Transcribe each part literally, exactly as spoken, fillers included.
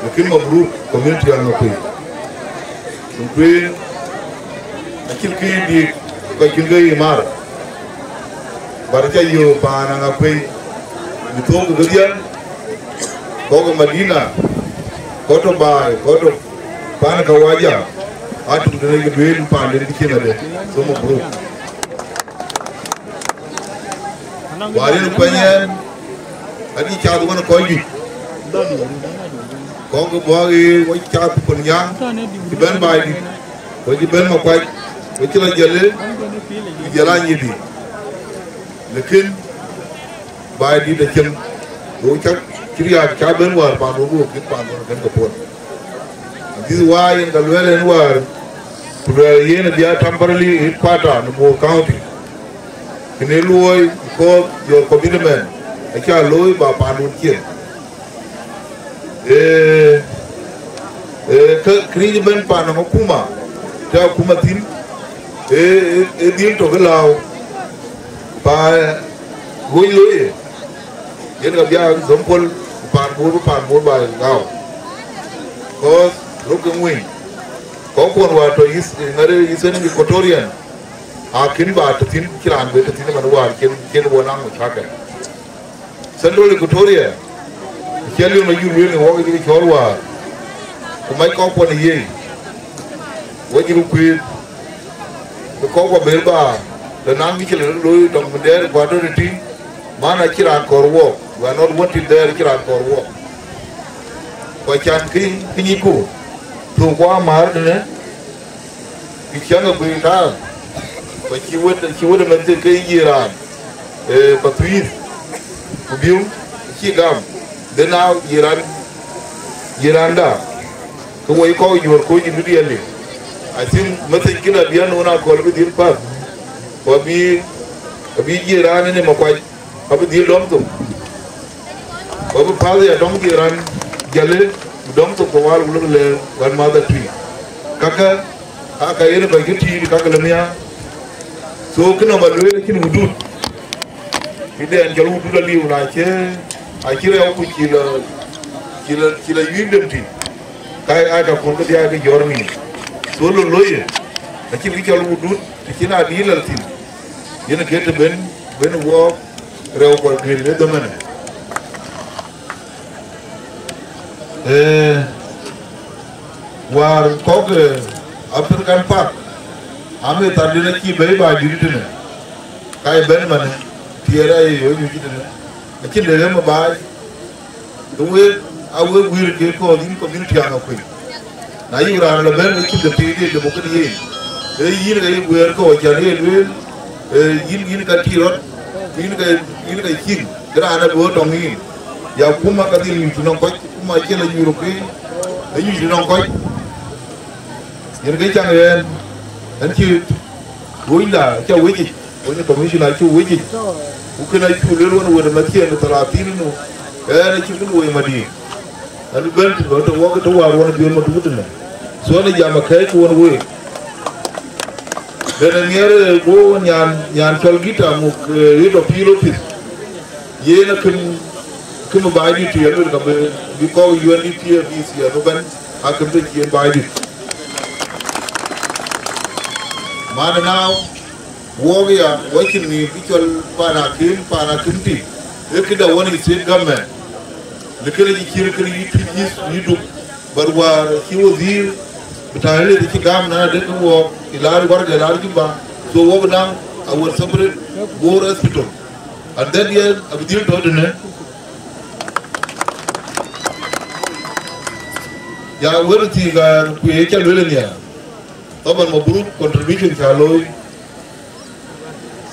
Lakin mabruk community Aŋakuei. Aŋakuei acïn kë dït, kɔc cïn ke yï mar. Bär ca yöök paan Aŋakuei, bï thöŋ ke dhiël, kɔc ke Madina, kɔc tɔ̈ baai, kɔc tɔ̈ paan Kawaja, atum tënë ke duëël paanden bï cieŋ adë. So mabruk. Wäär yen kuany ɛn, adï cath wën kɔc juëc. Kɔc ke Buak ë wɔ cath Kolnyaŋ, cï bɛ̈n Baidït, wɔ cï bɛ̈n Makuac, wɔ cï lɔ Jale, ku jɔl a Nyidi. Lakin Baidït acïn, ku cak cï riääk cä bɛ̈n wäär paan wɔ, ku kït paan wɔ kën ke puɔ̈l. This is why yen ka luɛɛl ɛn wäär, ku luɛɛl yen abï a temporarily headquarter në Bor County. Kënë luɔi because your commitment acä looi ba paandun cieŋ. Ee, ee, kë, këriëëc ëbɛ̈n paan nɔŋ akuma, të akuma thïn, ee, ee, ee dhil tök ë lääu, pa, ee, wöc looi ye, yen ka bï a example, paan Bor, paan Bor ba ɣau. Cause röt ke ŋuëny, kɔckuɔn wäär tɔ̈ East, ŋäri Eastern Equatorian, akën ba tɔ̈ thïn, cï raan bï tɔ̈ thïn ëmën wäär cïn, cïn wɔ naŋ mushakil. Central Equatoria, cï liu në yur wël në wɔk cï cɔɔl wäär, ku mac kɔckuɔn ë ye, wɔ cï röt kuëëth, bï kɔckuɔ bɛ̈ɛ̈r ba, lë naŋ cï lë looi tɔŋ bï dɛɛr Equatoria tïŋ, man acï raan kɔɔr wɔɔk, we are not wanted there, acï raan kɔɔr wɔɔk. Ku acan kë, kë nyicku, thökku amär tënë, Kë cäŋ ë kuëëny tääu, ku cï wët, cï wët ë mɛnhthïn ke yï raan, ee, Pathuyith, ku biu, cï gam, bï naaw yï raan, yï raanda, ke woi kɔ̈u juöör kuc ë dudiɛɛr liu. I think message kënë abï a nuɔɔn akɔ̈l bï dhil päth, ku abï, abï yï raan ënë Makuac. Abï dhil dɔm thok. Ku abï päl ya dɔm jiëran Jale, ku dɔm thok ku wal ku lok lɛɛr wan madha tui. Kakë, aa ka yen kɔc kë tiit kakë lë nhiaar. So, kënë ba lueel acïn wudut. Këdɛn cɔl wudut aliu na cï, acï rɛɛu ku cï lɔ, cï lɔ, cï lɔ yuic dem tï. Ka aa ka kun ke diäk ke jɔ̈ɔ̈r ŋic. So, lɔ looi ye, acïn kë cɔl wudut, të cïn adï lal thïn. Yen ke të ben, ben wɔɔk rɛu kɔc gël ë dhömënë. Ee, wäär kɔ̈k, ee, African Park, amëth adïn acï bɛ̈i baai dït tënë. Ka ye bɛ̈n manë, tiɛɛr aye yööc nyuc tënë. Acïn de rem ë baai. Ke wek, a wek guiir ke kɔɔr yïn community Aŋakuei. Na yïk raan lɔ bɛ̈n, ke cïn de piny de demo kënë yen. Ee yïn ke yï guiir kɔɔr cän ye lueel, ee yïn, yïn ka tïï rɔt, yïn ke, yïn ke cïn, ke raan abï ɣöt tɔŋ yïn. Ya kuma ka dhil nyuc tënɔŋ kɔc, kuma acï lɔ nyuc röt ke, ee nyuc tënɔŋ kɔc. Yen ke caŋ ɣɛn, ɣɛn cï wönyda cä wec yic. Wën ë commissioner acuk wec yic, ku kën acuk lueel wën wën ë mathiën ë thalathïn nu, ɣɛn acï kën woi madïïr. Ɣɛn bɛ̈n të bä të wɔk të wäär wën ë biöl maduk tënë. So ɣɛn ë jam akɛ̈ɛ̈c wën wëëk. Bɛ̈n ë nhiɛɛr ë go wën nyan, nyan cɔl Gita muk, eh, head of field office. Yen akën, kën bï baai dït të yen luel ka bï, bï kɔ̈k U N D P abï thiëëk ëbɛ̈n, akën bï cï yen baai dït. Man ë naaw, Wɔk ya, wɔ cïn nhïïm bï cɔl paan akïm, paan akïm tï, ee këda wën ë state government. Në kënë cï cïr kënë yï Twic East, yï Duk, but wäär cï wazir bï taŋ rëër cï gam na de kë wɔɔk, ë laar warga, ë laar Juba, so wɔk naŋ our separate Bor hospital. And that yen abï dhil tɔ̈ tënë. Ya wër thïn, ku ye ca lueel ë nhiaar. Taban mabruk contribution ca looi.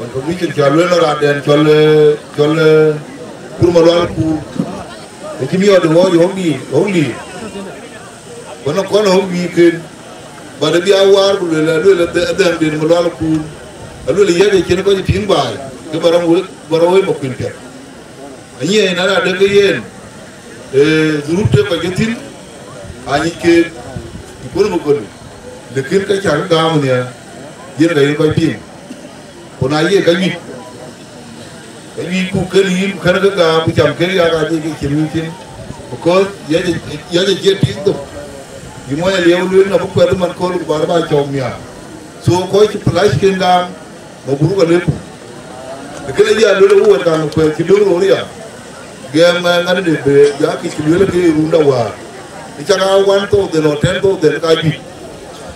Contribution ca lueel raan dɛn cɔl, eh, cɔl, eh, Kur Malual Kur. Ë cï miɔɔt ë wɔɔc ë ɣɔ̈k dïïr, ɣɔ̈k dïïr. Ku nɔŋ kɔn ɣɔ̈k dïïr ken. But abï a waar ku lueel, alueel adhɛ̈ŋden Malual Kur. Alueel yäc ë cïn kɔc tïŋ baai, ke ba rɔm wek, ba rɔm wek Makuël piɛth. Anyiɛɛi na raan dek ke yen, ee, dhurup tëk kɔc ke thïn, anyic keek, ë kuën ë kööl, lakin ke cäk gam nhial, yen ka yen kɔc piŋ. Ku na ye ka nyuc, ka nyuc ku kën yïn, ku kën ke gam, ku cam kën yak, acie ke cïn wïc thïn. Because yɛc, yɛc acie tik thok. Yï mɔny aliɛu lueel na bï kuɛth man kööl ku bä bä cɔk miaar. So kɔc cï palac ken gam, mabruk alëku. Kënë aye lueel ë wëët kaŋ kuɛth cï döŋ röör ya. Gɛm ŋa ŋa de bë ya kë cï lueel ke runda wäär. Ë cak a one thousand or ten thousand ka juëc.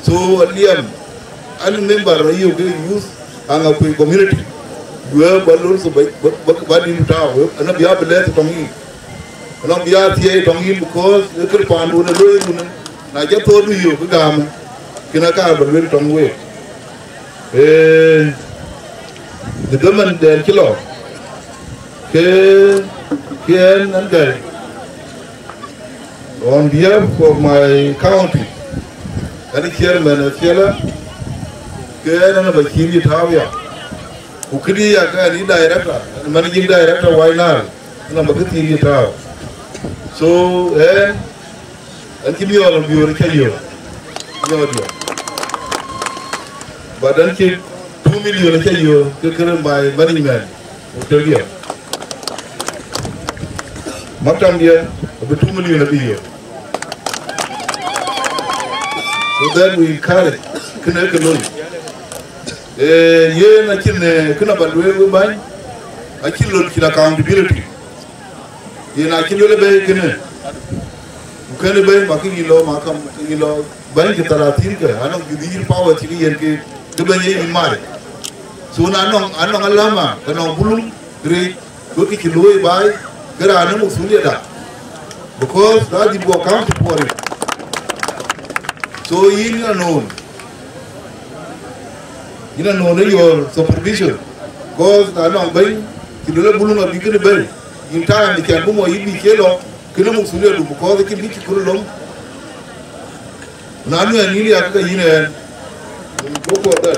So aliɛm, an member ayök ke youth, Aŋakuei community. Duëë bä lor so bä, bä, bä, bä dït tääu, ënɔ bï a bless tɔŋ yiic. Ënɔ bï a thiëëi tɔŋ yiic, because ë kër paandu në looi run, na cä thɔɔdu yök ë gaamë, kën aka bä luel tɔŋ week. Ee, në dhamandɛn cï lɔ, ke, ke ɛn, ɛn gäi. On behalf of my county, ɛn chairman Aciɛlä, ke ɛn ɛn bä cïn yï tääu ya. Ku këdï ya ke ɛn yï director, ɛn managing director Wai Nile, ɛn bä kë thiin yï tääu. So ɛn, ɛn cï miɔɔr biöör cä yök, miɔɔr diɔ. But ɛn cï two million cä yök ke kërë my management. Ku tëk yɛ. Maktam diɛ, abï two million abï yök. So that we encourage, kënë ke looi. Eh, yen acïn, eh, kënë bä lueel we bäny, acïn lon cïn accountability. Yen acïn lueel bɛ̈ɛ̈i kënë. Ku kënë bɛ̈ɛ̈i ma kë yï lɔ ma kam kë yï lɔ bäny kë thalathïn kë, anɔŋ judicial power cï kë yen kë, kë bɛ̈ny ye yïn mac. So na nɔŋ, anɔŋ alama, ke nɔŋ bulum, rëëc, wek kë cï looi baai, ke raan ë masuliada. Because that did work count for it. So yïn anɔŋ, yïn anɔŋ ë your supervision. Because na nɔŋ bɛ̈ny, cï duël abulum abï kënë bɛ̈ny. Yïn time cän bï mɔ yïn bï cie lɔ, kënë masuliadu, because acïn kë cï kërë lom. Na nu ɛn yïn ya ke yïn ɛn. Go for that.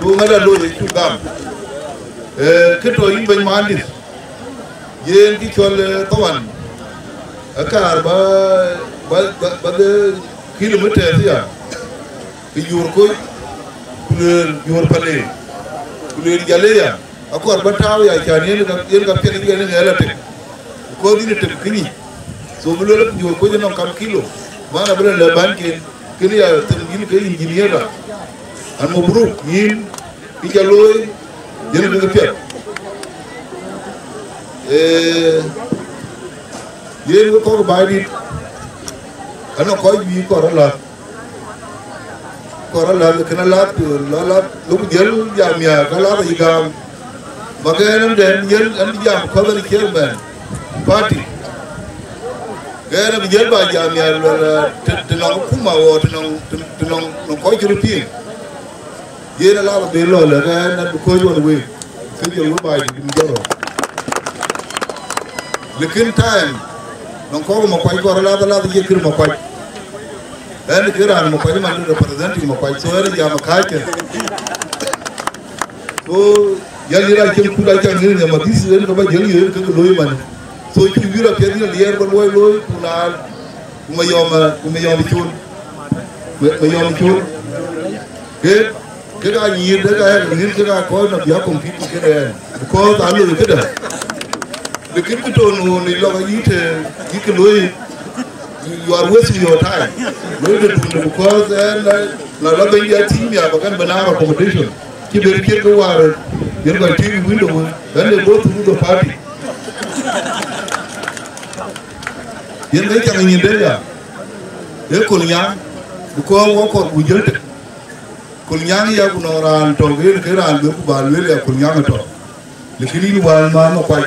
So ŋada looi ë cuk gam. Eh, kë tɔ yïn bɛ̈ny mandït. Yen kë cɔl, eh, Thawan. Akaar ba, ba, ba, ba de kilometres ya. Kë yuur koc, ku lueel yuur pale. Ku lueel jale ya. Akɔɔr bä tääu ya, cän yen ka, yen ka piɛth yen ŋɛɛl atek. Because yïn tek kënyi. So bï lueel ku juöör kuec ënɔŋ kam kilo. Man abï lɔ lɛ bän ken, kënë ya them yïn ke engineer da. An mabruk yïn, kë ca looi, yen ke piɛth. Eh, yen ke kɔ̈k baai dït. Anɔŋ kɔc bï kɔɔr alath. Kɔɔr alath, kën alath, ku lɔ alath, lok jël jam ya, ka alath ayi gam. Ba ke ɛn ɛn dɛn jël, ɛn jam kɔ̈th ɛn chairman party. Ke ɛn abï jël ba jam ya, luɛl, eh, të, të nɔŋ kuma wɔ, të nɔŋ, të, të nɔŋ, nɔŋ kɔc cï röt piŋ. Yen alath abï lɔ lɛ, ke ɛn abï kɔc ɣɔn week. Kë jɔl wë baai dït jɔl rɔt. Lakin time, nɔŋ kɔ̈k Makuac kɔɔr alath, alath cie kër Makuac. Ɛn kë raan Makuac man representing Makuac, so ɛn jam kääckë. So, yɛn yïn acïn kut acä ŋic nhiam adhis, ɛn ke bä jël yï, ɛn ke ke looi man. So, cuk yïn apiɛth yïn aliɛɛr bä luɔi looi, ku na, ku Mayɔm, ku Mayɔm col. Ku Mayɔm col. Ke, ke ka nyïïr, ke ka ɣɛn nyïïr, ke ka kɔc nɔm bï a compete kek ɛn. Because a loi këdä. Lakin kë ton ɣöö në lɔk ayï të, yï kë looi, you are wasting your time. Looi të tun, because ɛn, na, na la bɛ̈ny ya team ya, ba kɛn bä naar accommodation. Cï ber kiɛt ke waar, yen kɔc tïŋ window, then they go through the party. Yen ke cak nyin de ya. Ee Kolnyaŋ, because wɔ kɔɔr ku jël tek. Kolnyaŋ ya ku nɔŋ raan tɔ̈, yen ke raan bï ku ba lueel ya Kolnyaŋ ë tɔ̈. Lakin yïn wään man Makuac,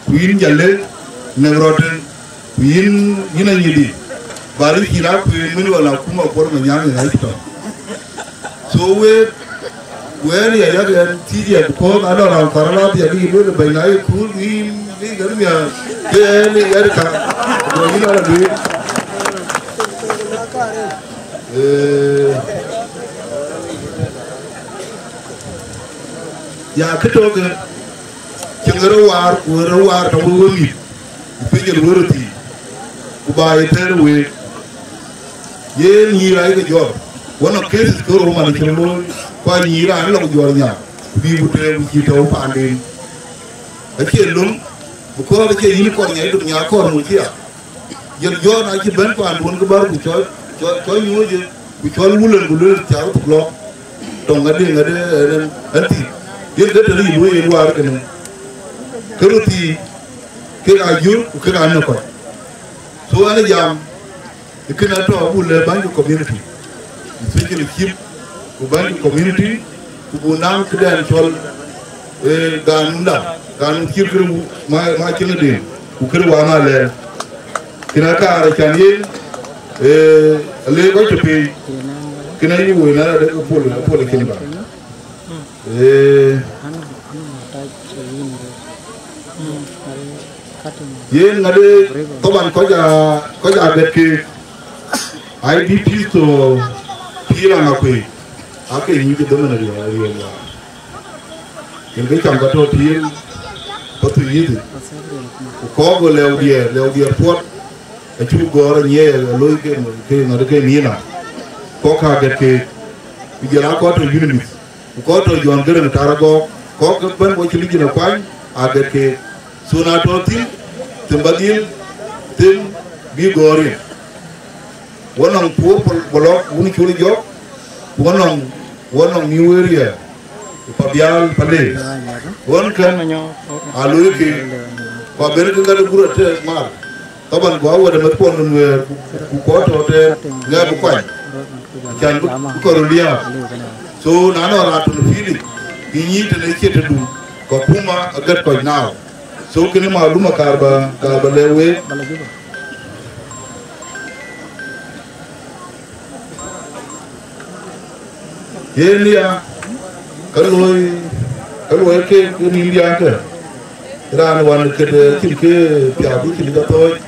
ku yïn Jale, nɛk rɔt, ku yïn, yïn Anyidi, ba rï cïn akuëën min ɣɔn akuma Kuɔl Manyaŋ ë ŋäc tɔ̈. So wek, wɛ̈ɛ̈r ya yak ɛn thiëëc ya, because anɔŋ raan thar alath ya bï lueel bɛ̈ny na ye kuur yïn, bï gɛ̈r miäk, ke ɛn ë yɛn ka, go yïn ala duëër. Eh, ya kë tök, cïn ŋërë waar, ku ŋërë waar tɔ̈ wek wek mïth, ku piny ë luöör ë thii, ku ba ye tɛ̈ɛ̈r week. Yen nyïïr ayï ke jɔɔr, wën ë cases ke rou man cïn looi, ku anyïïr raan lɔ ku jɔɔr nya, ku bï ku tëëk ku cïï tɔ̈u paanden. Acie löŋ, because acie yïn kɔɔr nya, yï duk nya kɔɔr muk cï ya. Jɔl Jɔn acï bɛ̈n paanduön ke bär, ku cɔl, cɔl, cɔl nyuööcë, ku cɔl wulën, ku lueel, cak thok lɔ. Tɔŋ ŋäde, ŋäde, ɛn, ɛn thïn. Yen ke tëde yï luöi yen waar kënë. Ke röt thii, kek aa jur, ku kek aa nɔ̈k kɔc. So, ɛn ë jam, ë kënë atɔ̈ abuk lɛ̈k bäny ke community, especially chief, ku bäny ke community, ku buk naŋ këdɛn cɔl, eh, ganun da, ganun cït kërë ma, ma cïn ë den, ku kërë wa ma lɛɛr. Kënë akaar acan yen, eh, ale kɔc tɔ piny, kënë ayï woi na de ke pol, pol cin ba. Eh, yen ŋäde, taban kɔc a, kɔc a gɛt ke I D Ps tɔ pïïr Aŋakuei, ake nyic ë dhomen riɔ̈ɔ̈k, riɔ̈ɔ̈k wäär. Yen ke cam ka tɔ pïïr Pathuyith, ku kɔɔk ë lɛu diɛɛr, lɛu diɛɛr puɔt, acuk gɔ̈ɔ̈r anyiɛɛi ë loi ke, ke ŋäde ke mina. Kɔ̈k ka gɛt ke, ku jɔl a kɔc tɔ UNMISS, ku kɔc tɔ John Garang Taragɔɔk, kɔ̈k ke bɛ̈n wɔ cï lijin akuany, a gɛt ke. Thun atɔ thïn, thim ba dhil, thim bï gɔ̈ɔ̈r yen. Wɔ nɔŋ puur Bol-, Bolok, wun cul jɔk, ku wɔ nɔŋ, wɔ nɔŋ New Area, ku Pabial, Pale. Wën kën a looi ke, ku abɛ̈n ke gat ë gur atë mar. Taban guɔ wɛ̈t ë meth kuɔn Nuɛɛr, ku, ku kɔc tɔ tɛ̈ɛ̈n, ŋɛk bï kuany. Can bï, bï kɔc röt liääp. So, na nɔŋ raan tɔ në field, yï nyic tënë cie tëdu, ka kuma agät kɔc now. So, kënë maluma kaar ba, kaar ba lɛ̈k week. Yen ya, ka luɔi, ka luɔi ke, ke nïn diäŋ ke. Raan wan ke de cïn ke piath, cïn ke thɔɔc,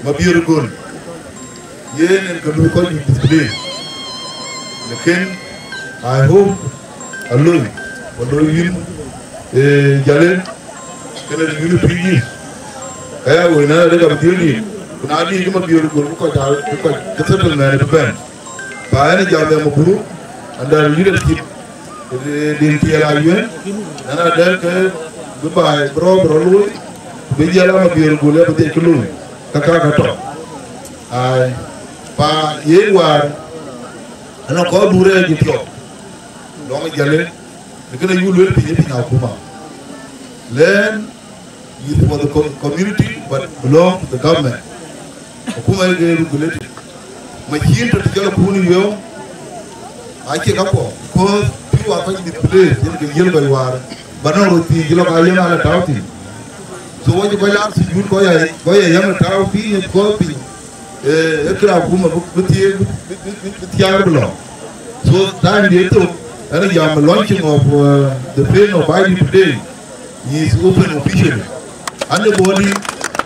Mabiör Göl. Yen en ke luɔi kɔc display. Lakin, I hope, aloi, aloi yïn, eh, Jale, kënë yïn pïïr yïn. Ka ya woi na de ka bï dhiël yïn. Ku na dï ke Mabiör Göl, ku kɔc aa, ku kɔc ke settlement bï bɛ̈n. Pa ɛn jam ya mukuru, under leadership, eh, din tiɛɛl a yuɛn, ɛn adɛ̈ ke bï baai bï rɔ̈ɔ̈k bï rɔ̈ looi, bï jiɛl a Mabiör Göl ya bï dhiɛc kë looi, ka ka ka tɔ. Ai, pa yen waar, ɛn akɔɔr du rɛɛc ë thiɔ̈k, lɔŋ ë Jale, ë kënë yuk lueel piny ë piny akuma. Lɛ̈ɛ̈n, is for the com-, community, but belong to the government. Akuma ye ke regulated. Machine tɔ të cɔl akun ë wiëu, acie ka kuɔ, because pïïr wa kɔc displace, yen ke yiël kɔc waar, ba nɔŋ röt thiic lɔ ka yɛn ala tääu thïn. So wɔ cï kɔc laar sujut kɔc ya, kɔc ya yɛn ala tääu piny, kɔc piny. Eh, ë kërë akuma bï, bï thiëëk, bï, bï, bï, bï thiaar bï lɔ. So time de thok, ɛn jam launching of, uh, the plane of I D today. He is open officially. Anybody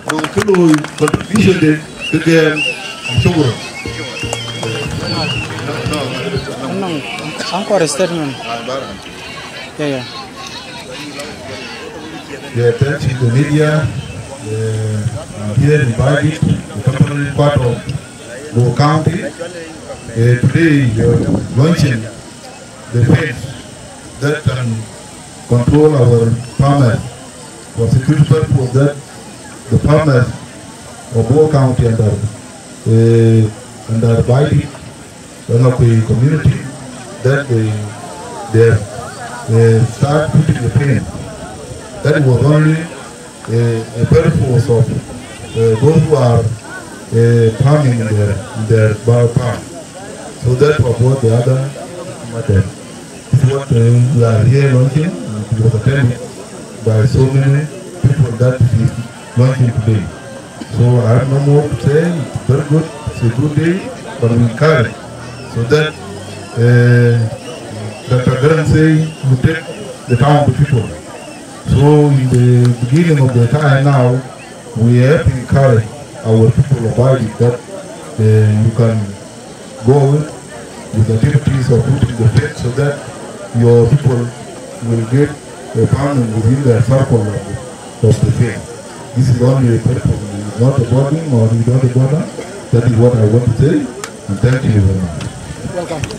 nɔŋ kë looi contribution de ke gɛɛm, and shukran. Anɔŋ, anɔŋ kɔɔr statement. Yeah, yeah. Yeah, thank you, the media. Uh, I'm here invited the temporary part of Bor County. Uh, today, uh, launching the fence that can control our farmers for security purpose, that the farmers of Bor County under, uh, under Baidit, Aŋakuei community, that they, they have, uh, start putting the fence. That was only uh, a purpose of, uh, those who are, uh, farming in their, in their bar farm, so that to avoid the other matter. This is what, uh, we are here launching, and it was attended by so many people that it is launching today. So I have no more to say. It's very good. It's a good day, but we encourage so that, uh, Doctor Garang say, we take the town to people. So in the beginning of the time now, we have to encourage our people of Baidit that, uh, you can go with activities of putting the fence so that your people will get a farming within their circle of the, of the fence. This is only a purpose, it's not a boarding or it's not a border. That is what I want to say, and thank you very much. Welcome.